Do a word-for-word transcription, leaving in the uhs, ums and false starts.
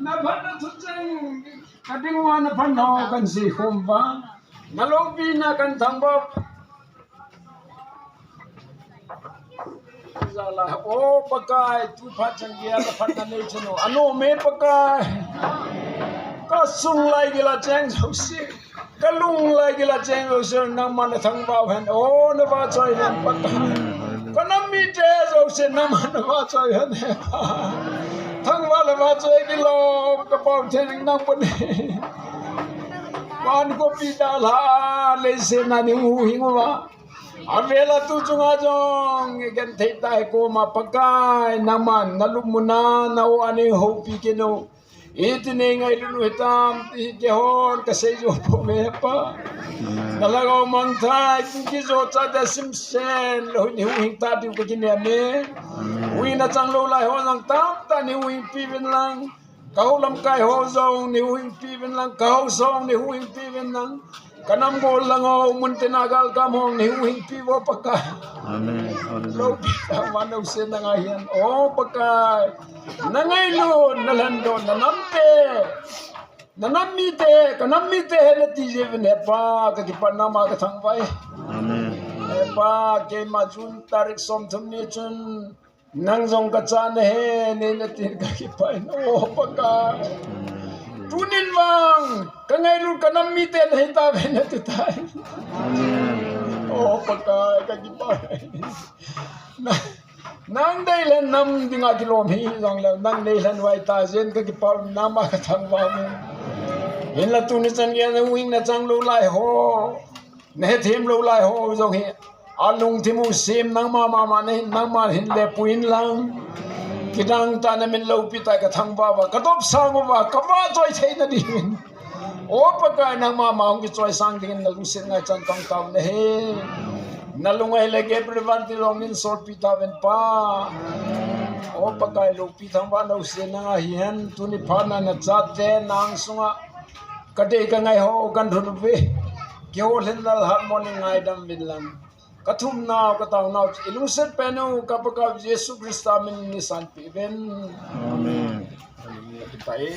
Na phatna thucheng, ka ding uva na phatna ho kan seikhom uva. Na loupina kan thangvah. Jala, o Pakai, tu phat chang geiya na phatna nei chun o. Anom e Pakai. Ka sung lai gil a cheng jouse, ka lung lai gil a cheng jouse, nangman na thangvah hen. O, na vahchoi hen Pakai. Ka nam mite jouse, nangman na vahchoi hen. Thangvah le vahchoi kilom, ka pau theng nang pon. Van khopi dalha, leiset a nei huhhing uva. Avel a tu chunga jong, i genthei tah a i koma Pakai, nangman na lupmuna, na o a nei houpi kit u. Iti nei ngailut u hitam, ti hi keihon ka seijou poi e Pa. Amen. Na lhagao mangthah, kin kijo chate simsen, lou nei huhhing ta diu ka kinem e. Amen. Huhhingna chang lou lai ho jong tamtah nei huhhingpi uvin lang. Ka hou lamkai ho jong nei huhhingpi uvin lang, ka haosa jong nei huhhingpi uvin lang. Ka nam gol lang ho, mun tina galkam ho nei huhhingpi uvo Pakai. Amen. Hallelujah. Loupi tha ma nousehna ngai hen. O Pakai, na ngailut, na lhendoh, na nam te, na nam mite, ka nam mite hen na ti jeh uvin he Pa, ka kipah, nangma ka thangvah e. Amen. He Pa, keima June tarik somthum ni chun, nang jong ka cha nahi, nei na tin ka kipah e, o Pakai. Tunin vang, ka ngailut ka nam mite nahi tauve na ti tai. Amen. O Pakai, ka kipah e. Na, nang deilhen nam dinga kilom hi jong le, nang deilhen vai ta jeh in ka kipah e, nangma ka thangvah e. Hinla tuni chan geiya na huhhingna chang lou lai ho, na hethem lou lai ho jong hi, alungthim u sem nangma mama nahi, nangma hin le pui in lang. Kidang tah in na min loupi tah ka thangvah uva, ka dopsang uva, ka vahchoi theina dingin. O Pakai, nangma ma hung kichoisang dingin na lungset ngaichan kang tao nahi. Na lungngai le Gabriel Vantilong min solpi tauvin Pa. O Pakai, loupi thangvah nousehna ngai hen, tuni phat na na chate, na angsunga ka dei ka ngai ho kan lhun uve. Keiho lhin lalhah mo nei ngaidam uvin lang. Ka thumnau, ka taonau chu i lungset pen u ka Pakaiu Jesu Christa min in nei sanpeh uvin. Amen. Hallelujah. Kipah e.